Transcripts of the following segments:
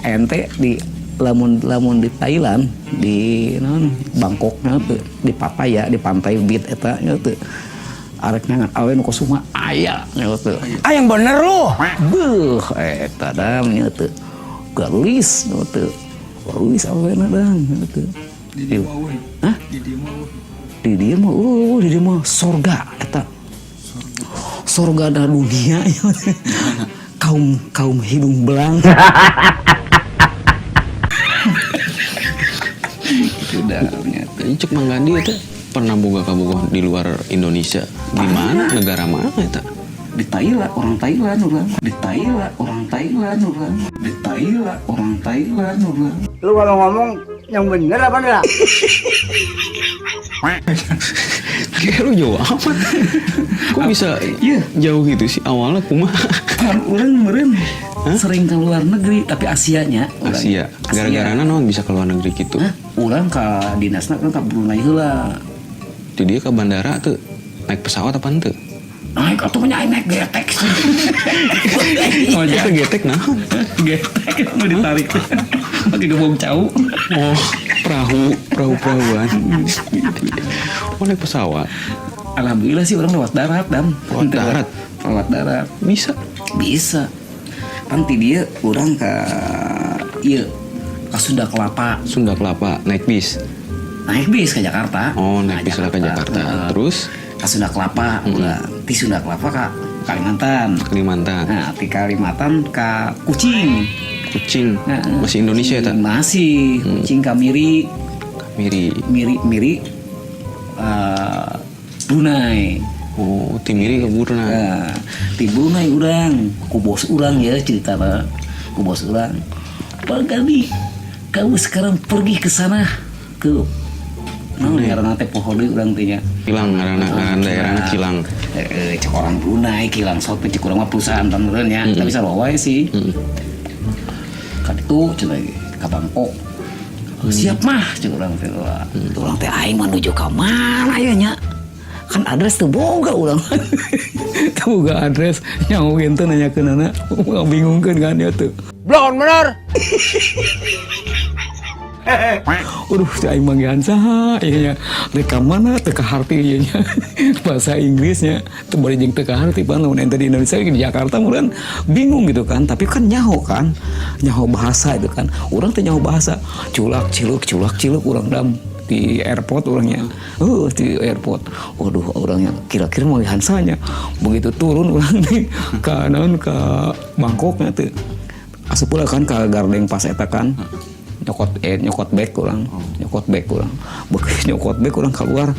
Ente di lamun lamun di Thailand, di naon, Bangkok nya teu, di Pattaya, di pantai beach eta nya teu, arek neangan awewe nu kosuma aya nya teu. Ah, yang bener lu. Beuh, eta dam nya teu, geulis nya teu, geulis awewena dam nya teu. Di dieu mah euweuh. Hah? Di dieu mah euweuh. Di dieu mah di dieu mah sorga eta, sorga da dunia ya. Kaum kaum hidung belang gitu dah nya teu. Ini cek Mang Gandhi itu pernah boga kabogoh di luar Indonesia. Di mana? Negara mana eta? Di Thailand, orang Thailand urang. Di Thailand, orang Thailand urang. Di Thailand, orang Thailand urang. Lu kalau ngomong yang bener apa enggak? Kayak lu jauh amat. Kok bisa Iya. jauh gitu sih awalnya, kumaha? Kan urang meureun sering ke luar negeri, tapi Asianya urang. Asia. Gara-gara naon bisa ke luar negeri gitu? Hah? Urang ka dinasna kan ka Brunei heula. Di dia ke bandara tuh naik pesawat apa ente? Naik atuh nya, naik getek. Oh, itu getek nah. Getek nu ditarik pakai gebong cau. Oh, perahu, perahu perahuan. Oh, naik pesawat. Alhamdulillah sih urang lewat darat dam. Lewat darat? Lewat darat. Bisa. Bisa kan ti dieu urang ka ieu, ka Sunda Kelapa. Sunda Kelapa naik bis. Naik bis ke Jakarta. Oh, naik bis lah ke Jakarta. Heeh. Terus ke Sunda Kelapa urang, ti Sunda Kelapa ke Kalimantan. Kalimantan. Nah, ti Kalimantan ke Kucing. Kucing. Nah, Masih Indonesia ya, tak? Masih. Kucing ke Miri. Miri. Miri Miri, Brunei. Oh, ti Miri ke Brunei. Nah, di Brunei urang ku bos urang ya, cerita ku bos urang, "Pak Gandhi, kamu sekarang pergi ke sana, ke naon ngaranna teh, poho deui urang teh nya." Kilang ngaranna, ngaran daerahna Kilang. Eh, cek orang Brunei Kilang Soto, cek urang mah perusahaan beneran ya, tapi sarua wae sih. Kan itu cenah ke Bangkok. "Siap mah," cek urang teh. Wah, urang teh aing menuju ke mana ya nya? Kan address teu boga urang. Teu boga address, nyaho teh nanyakeunana bingungkeun kan ya tuh. Blon bener. Aduh, si aing manggihan saha ieu nya? Rek ka mana teu kaharti ieu nya. Bahasa Inggrisnya teu bari jeung teu kaharti pan lamun ente di Indonesia, di Jakarta meureun bingung gitu kan, tapi kan nyaho kan. Nyaho bahasa itu kan. Urang teh nyaho bahasa. Culak ciluk culak ciluk urang dam di airport orangnya. Di airport. Waduh, orangnya kira-kira manggihan saha nya? Begitu turun urang nih ke naon, ke Bangkoknya tuh. Asup pula kan ke gardeng pas eta kan. Nyokot bag urang, nyokot bag urang. Begitu nyokot bag urang keluar,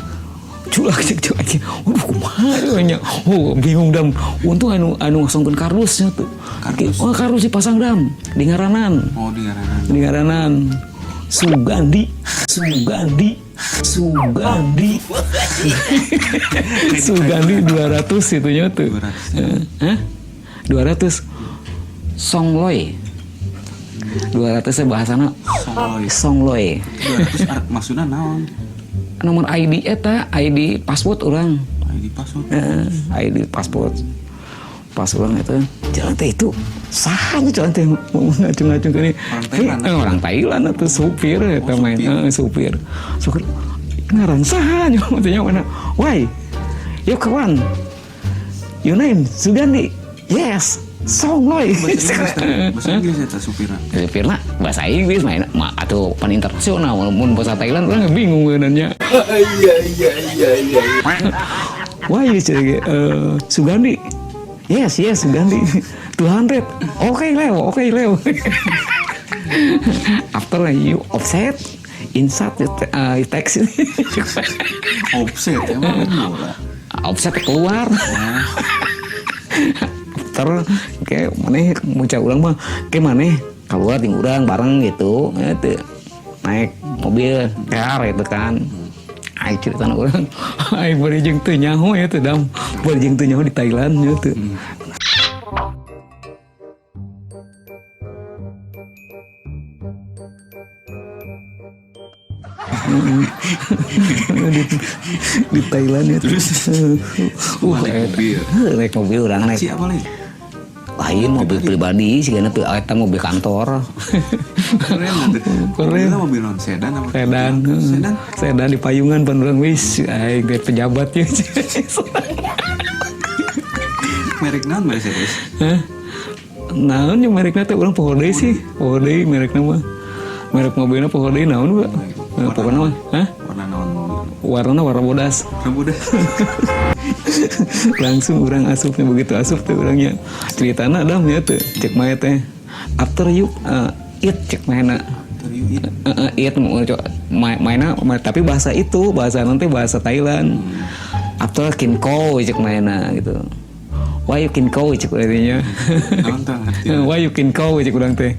culak cek cek aja. Waduh, kumaha ieu nya? Oh, bingung dam. Untung anu anu ngasongkeun kardusnya tuh. Kardus? Oh, kardus dipasang dam di ngaranan. Oh, di ngaranan. Di ngaranan Sugandi, Sugandi, Sugandi. Sugandi 200 itunya tuh. 200. Hah? 200. Songloi. 200 nya bahasana. Songloi. Songloi. 200 maksudna naon? Nomor ID eta, ID paspor urang. ID paspor. Heeh, ID paspor. Pas urang itu jalan teh, itu saha nu jalan teh mau ngacung-ngacung ke ini. Orang Thailand. Eh, orang Thailand atau supir eta Oh, main. supir. Heeh, supir. Supir ngaran saha nya maksudnya mana? "Why? You kawan. Your name Sugandi." "Yes." Songloi. Bahasa Inggris teh. Bahasa Inggris eta supirna. Supirna bahasa Inggris main ma, atau pan internasional, walaupun bahasa Thailand urang bingung nanya. Iya. "Why you say Sugandi?" Yes yes Sugandi. 200. Oke Leo, oke Leo. After you offset inside the taxi." Offset emang bola. Offset keluar. After kayak mana muncul urang mah kayak mana keluar ting urang bareng gitu gitu, naik mobil car itu kan. Aing cerita urang, aing bari jeung teu nyaho ya teu dam, bari jeung teu nyaho di Thailand ya teu. Di Thailand ya. Terus? Naik Naik mobil. Naik mobil urang naik. Taksi apa lain? Lain mobil pribadi sih, karena eta mobil kantor. Keren tuh. Keren. Itu mobil non sedan apa? Sedan. Sedan. Sedan di payungan pan urang, wis aing teh pejabat ya. Merek naon Mercedes? Hah? Naon yang merekna teh, urang poho deui sih. Poho deui merekna mah. Merek mobilna poho deui naon, Pak? Eh, pokokna mah, hah? Warna naon mobil? Warnana warna bodas. Bodas. Langsung urang asupnya, begitu asup tuh orangnya ceritana adam ya tuh, cek maneh teh after you eat, cek manehna. After you eat. Eat mau mainnya tapi bahasa itu, bahasa nanti bahasa Thailand. After กินข้าว cek manehna gitu. Why you กินข้าว cek artinya. Naon tah artinya? Why you กินข้าว cek urang teh.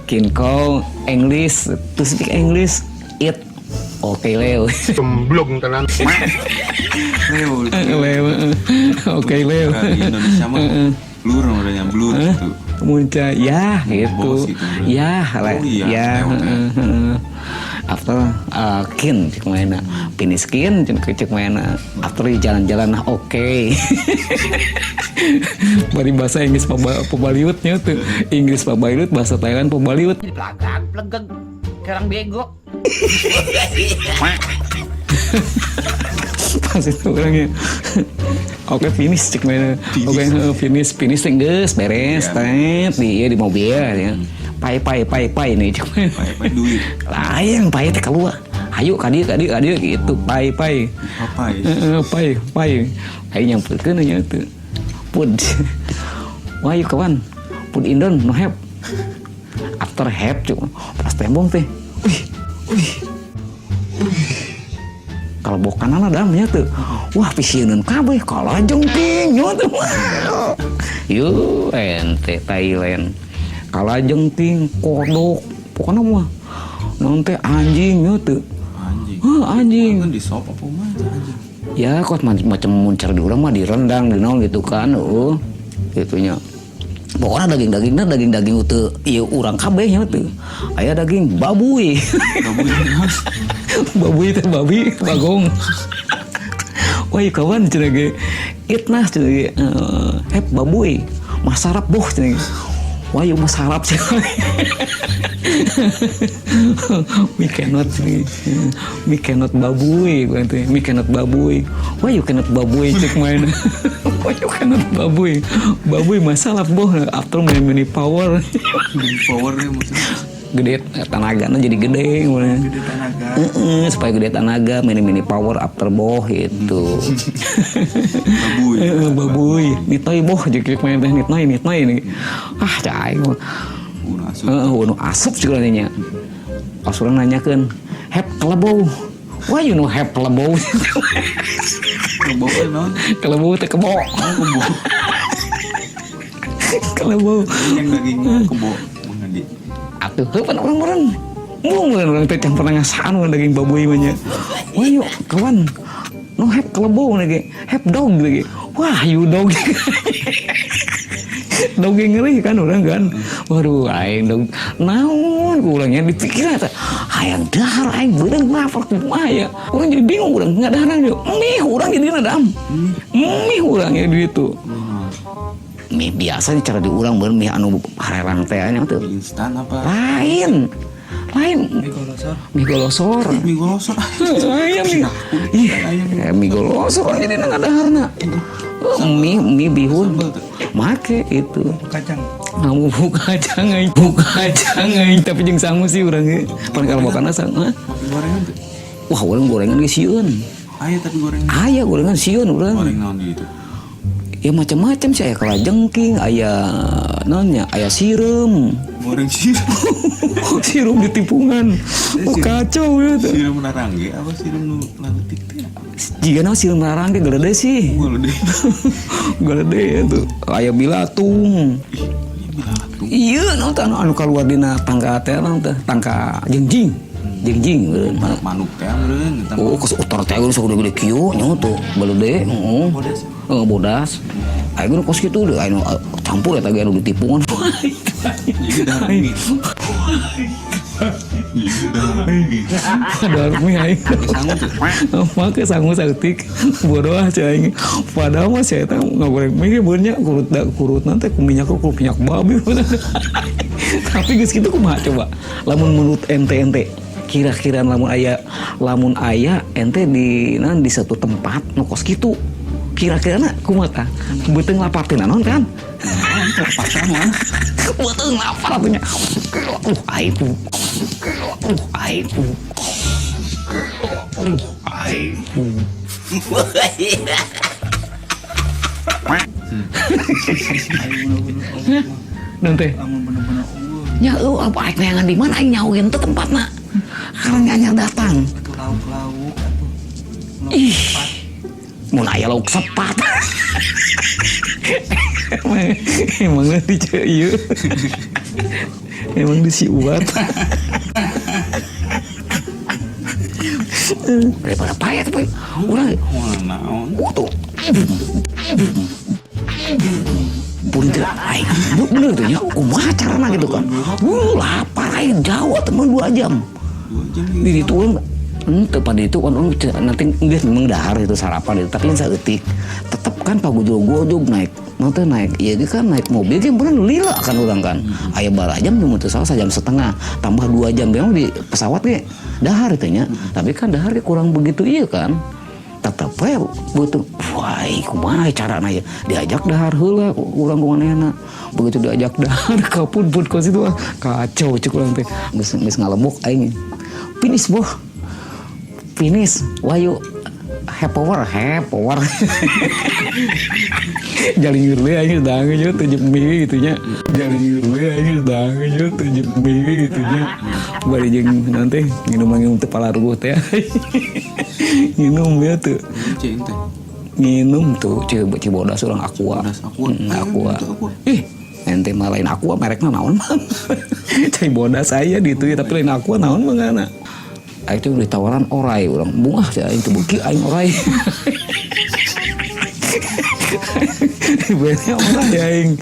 กินข้าว English to speak English eat, oke Leo. Gemblong tenan. Leo. Leo, oke Leo. Nah, di Indonesia mah blur namanya, blur gitu. Muncul ya gitu. Bos gitu, bro. Ya lah. Oh iya, ya. Leo teh. Heeh. After กิน cek manehna, finish กิน cek cek manehna, after jalan-jalan, nah, oke. Bari bahasa Inggris pabaliutnya tuh, Inggris pabaliut, bahasa Thailand pabaliut. Pelagak, pelegeg, kayak orang bego. Pas itu orangnya oke finish cek manehna, oke finish, finish teh geus beres. Iya. Tet di ieu, di mobil ya, ไป ไป ไป ไป nih cek manehna. ไป ไป duit. Lain ไป teh keluar, hayu ka dieu, ka dieu, ka dieu gitu, ไป ไป. Apa ya? Heeh, ไป ไป hayu nyamperkeun nya tuh food. Wah, yuk kawan, food Indon no have, after have cuk. Pas tembong teh, wih wih, kalau bokanan ada nya tuh, wah, pisieun kabeh kalajengking nya tuh. Yuk ente Thailand kalajengking, kodok, pokoknya mah nanti anjing nya tuh. Anjing. Hah, anjing. Kan di sop apa mah itu anjing? Ya kok macam muncar di urang mah direndang di naon gitu kan, gitunya. Pokoknya daging-dagingnya daging-daging itu iya urang kabeh nya tuh. Aya daging babuy. Babuy? Babuy teh babi, bagong. Wah, iya kawan cenah ge eat nah cenah ge, have babuy masarap boh cenah ge. Wah, yuk masarap cenah. We cannot cenah. We cannot babuy berarti, we cannot babuy. Why you cannot babuy cek manehna. Why you cannot babuy? Babuy masalah boh, after many many power. Power ya maksudnya. Gede tenaganya, jadi gede. Gede tenaga. Heeh, supaya gede tenaga, many many power after boh itu. Babuy. Heeh, babuy นิดหน่อย boh jeung cek manehna teh นิดหน่อย นิดหน่อย nih. Ah, cai. Udah asup. Heeh, nu asup juga nanya. Pas urang nanyakeun, have kelebau. Why you know have kelebau? Kebo eh naon? Kelebau teh kebo. Oh, kebo. Kelebau. Yang daging kebo mengandi. Atuh heuh pan urang meureun. Mulung meureun urang teh can pernah ngasaan urang daging babuy mah nya. Wah yuk kawan. No have kelebau lagi, have dog lagi. Wah, you dog. Dog ngeri kan urang kan. Waduh, aing dog. Naon ku urang nya dipikir teh. Hayang dahar aing beurang lapar kumaha ya. Urang jadi bingung, urang nggak dahar dia. Mie urang jadi dam. Mie urang ya di itu. Mie biasa cara di urang meureun mie anu harerang teh nya tuh. Mie instan apa? Lain. Lain. Mie golosor. Mie golosor. Mie golosor. Ayam mie. Ih, mie golosor jadi nggak daharna. Mie mie bihun. Sambal tuh. Make itu. Kacang. Kamu buka kacang, buka kacang, tapi jeung sangu sih urang ge. Pan kalau makan sang, hah? Pakai gorengan tuh. Wah, urang gorengan ge sieun. Aya tapi gorengan. Aya gorengan, sieun urang. Goreng naon di itu? Ya macam-macam sih, aya kalajengking, aya naonnya, aya sireum. Goreng sireum. Sireum di tipungan. Oh, kacau ya tuh. Sireum narangge apa sireum nu laletik teh? Jika na sireum narangge gede sih. Gede. Gede ya tuh. Aya bilatung. Ih, ini bilatung. Iya, naon teh anu anu keluar dina tangka teh naon teh, tangka jengjing. Jengjing meureun. Manuk manuk teh meureun eta mah. Oh, kos utar teh geus gede-gede kieu nya tuh, balede, heeh. Bodas. Heeh, bodas. Aya geus kos kitu deh, aya nu campur eta ge anu ditipungan. Jadi dahar mie. Padahal mie aing. Sangu tuh. Make sangu saeutik. Bodoh ah cai aing. Padahal mah saya teh ngagoreng mie beurnya kurut da kurut nanti ku minyak, ku minyak babi. Tapi geus kitu kumaha coba? Lamun menurut ente ente kira-kira lamun aya ente di naon, di satu tempat nu kos kitu, kira-kira na kumaha tah? Beuteung lapar teh naon kan? Terpaksa mah. Beuteung lapar atuh nya. Aing tuh. Aing tuh. Aing tuh. Aing bener-bener euweuh mah. Nanti. Lamun bener-bener euweuh. Nya euweuh apa aing neangan di mana, aing nyauin teh tempatna. Karena anyar datang. Atuh lauk-lauk atuh. Lauk Ih. sepat. Mun aya lauk sepat. Emang emang di ieu. Emang di si uat. Daripada payah tuh, urang Wah, naon. tuh. Pun teu aing bener tuh nya, kumaha carana gitu kan. Lapar aing, jauh temen 2 jam. 2 jam. Di ditu urang henteu, pada itu kan urang nanti geus memang dahar itu sarapan itu, tapi yang saeutik tetep kan pagojog-gojog naik nanti naik iya ge kan, naik mobil ge bener lila kan urang kan. Aya bara jam mun teu salah sajam setengah tambah 2 jam memang di pesawat ge dahar itu nya, tapi kan dahar ge kurang begitu, iya kan tetep we butuh. Wah, kumaha carana ya, diajak dahar heula urang kumanehna. Begitu diajak dahar kapun pun kos itu, ah, kacau cek urang teh, geus geus ngalembok aing, finish boh, finish. Wahyu have power, have power, jaling we aing dang aja tujuh mie gitu nya, jaling we aing dang aja tujuh mie gitu nya. Bari jeung nanti nginum nginum teh palaruguh teh, nginum ya tuh. Cing teh. Nginum tuh Cibodas urang Aqua. Bodas Aqua. Aqua. Itu Aqua. Ih, ente mah lain Aqua merekna naon mah. Cibodas aya di itu ya, tapi lain Aqua naon mah ngana. Aing tuh ditawaran orai, urang bungah sih aing teu beuki aing orai. Bener orai aing.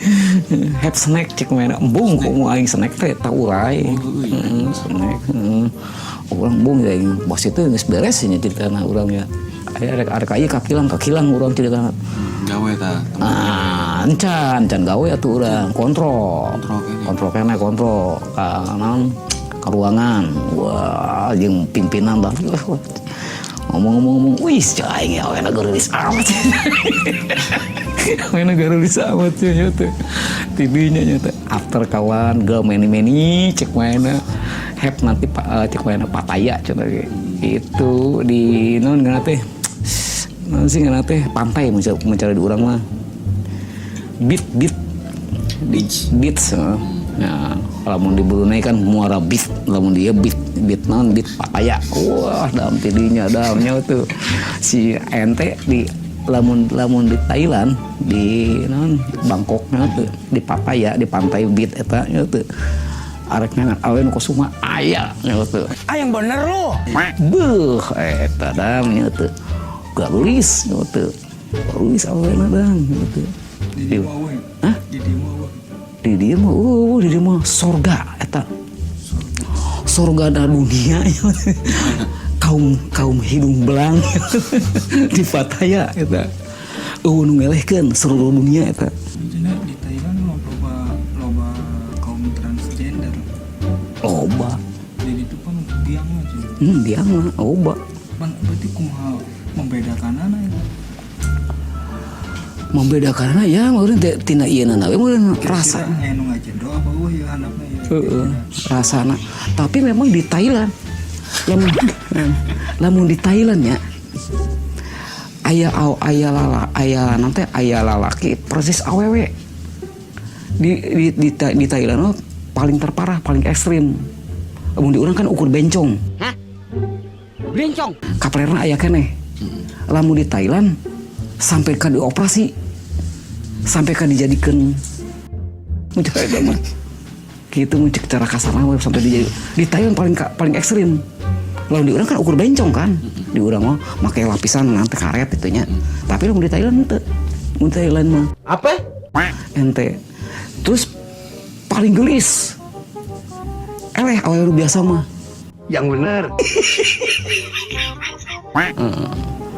Have snack cek mana embung kok mau aing snack teh tau urai. Snack. Urang bung ya aing bos itu geus beres nya ceritana urang ya. Aya arek arek aya kakilang kakilang urang ceritana. Gawe ta. Ah, encan, encan gawe atuh urang kontrol. Kontrol kene. Kontrol kene, kontrol ka naon, ka ruangan. Wah, jeung pimpinan dah. Ngomong-ngomong-ngomong, wih, aing ya awena geulis amat. Awena geulis amat ya teh. Tidinya nya teh. After kawan, go many many cek mana. Have nanti cek mana Pattaya cenah ge. Itu di naon ngaranna teh? Naon sih ngaranna teh? Pantai mencari di urang mah. Beat beat Beach. Beach heeh. Nah, lamun di Brunei kan Muara Beach, lamun dia beat beat naon, beat Pattaya. Wah, dalam tidinya dalamnya tuh si ente di lamun lamun di Thailand di naon, Bangkoknya tuh di Pattaya di pantai beat eta nya tuh arek neangan awe nu kosuma aya nya tuh. Ah, yang bener lu. Beuh, eta dam nya tuh garulis nya tuh, garulis awena dam nya tuh. Di dieu mah euweuh. Hah? Di dieu mah euweuh. Di dieu mah di dieu mah sorga eta, sorga da dunia kaum kaum hidung belang di Pattaya eta euweuh nu ngelehkeun seluruh dunia eta. Maksudnya di Thailand mah loba loba kaum transgender. Loba. Jadi itu kan biang mah cenah. Dia mah loba. Pan berarti kumaha membedakanana itu? Membedakan ya meureun teh tina ieu na we meureun rasa. Kira-kira aya nu ngajendo apa euweuh ya handapna ya. Heeh, rasana. Tapi memang di Thailand lamun lamun di Thailand ya aya aya lala aya nanti aya lalaki persis awewe di Thailand mah paling terparah, paling ekstrim. Lamun di urang kan ukur bencong. Hah? Bencong. Kapelerna aya keneh. Lamun di Thailand sampai ka dioperasi, sampai ka dijadikan muncul eta mah gitu, muncul cara kasarna we sampai dijadi di Thailand paling paling ekstrim. Lalu di urang kan ukur bencong kan, di urang mah make lapisan nanti karet itu nya, tapi lamun di Thailand henteu. Mun di Thailand mah Apa? Ente terus paling gelis eleh awewe biasa mah. Yang bener.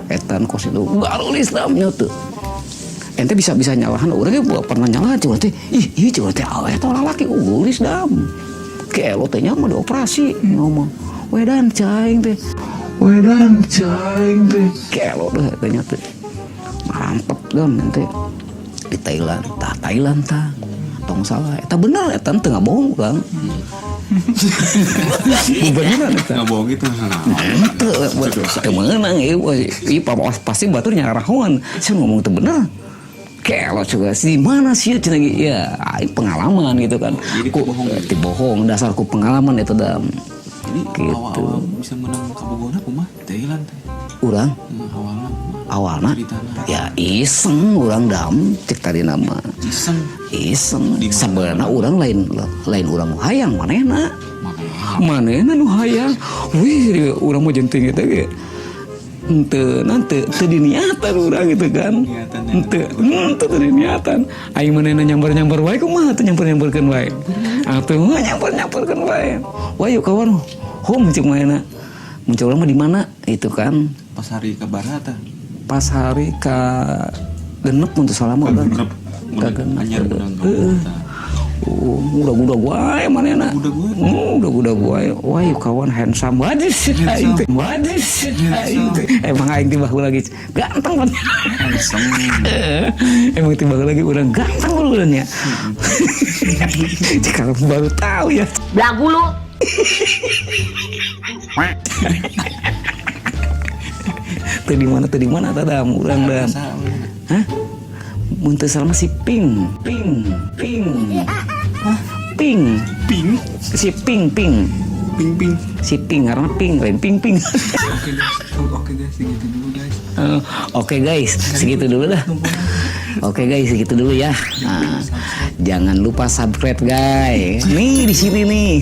Etan kos itu baru Islamnya tuh. Ente bisa bisa nyalahan urang ge pernah nyalahan cuma teh, ih ieu cuma teh awe atau lalaki geulis, Dam. Gelo teh nya mah dioperasi ngomong. Wedan caing teh. Wedan caing teh. Gelo deh teh nya teh. Mantep, Dam, ente. Di Thailand, tah Thailand tah. Tong salah, eta bener, eta teu ngabohong urang. Beneran eta. Nggak bohong gitu. Nah, Teu teu meunang ieu, ieu pasti batur nyarahoan. Saya ngomong teu bener. Gelo juga di mana sih cenah ge? Ya, aing pengalaman gitu kan. Jadi Ku teu bohong gitu? Teu bohong, dasar ku pengalaman itu, Dam. Jadi Gitu. awal-awal bisa menang kabogohna kumaha Thailand teh? Urang Awalna kumaha? Awalna Ceritana. Ya iseng urang, Dam, cek tadi nama. Iseng. Iseng. Sebenarnya urang lain lain urang hayang, manehna. Makanya. Manehna nu hayang. Wih, urang mah jenting eta ge. Henteu nanti teu diniatan urang gitu kan. Niatan ya. Henteu, henteu teu diniatan. Aing manehna nyamper-nyamper wae, kumaha teu nyamper-nyamperkeun wae. Atuh mah nyamper-nyamperkeun wae. Wah, yuk kawan, home cek manehna. Muncul urang mah di mana itu kan. Pas hari ka tah. Pas hari ka genep untuk salama urang. Genep. Ka genep. Anyar menang Heeh. kabogoh tah. Oh, udah-udah wae manehna. Udah wae. Udah-udah wae. Wah, yuk kawan, handsome banget sih aing teh. Banget sih aing teh. Emang aing tiba lagi ganteng banget. Handsome. Emang tiba lagi urang ganteng urang ya. Sekarang baru tahu ya. Belagu lu. Teu di mana tah, Dam, urang, Dam. Hah? Mun teu salah mah si Ping, Ping, Ping. Hah? Ping, Ping. Si Ping, Ping. Ping ping. Si Ping karena Ping lain Ping Ping. Oke guys, oh, oke guys, segitu dulu guys. Oke guys, segitu dulu dah. Oke guys, segitu dulu ya. Nah, jangan lupa subscribe, guys. Nih di sini nih.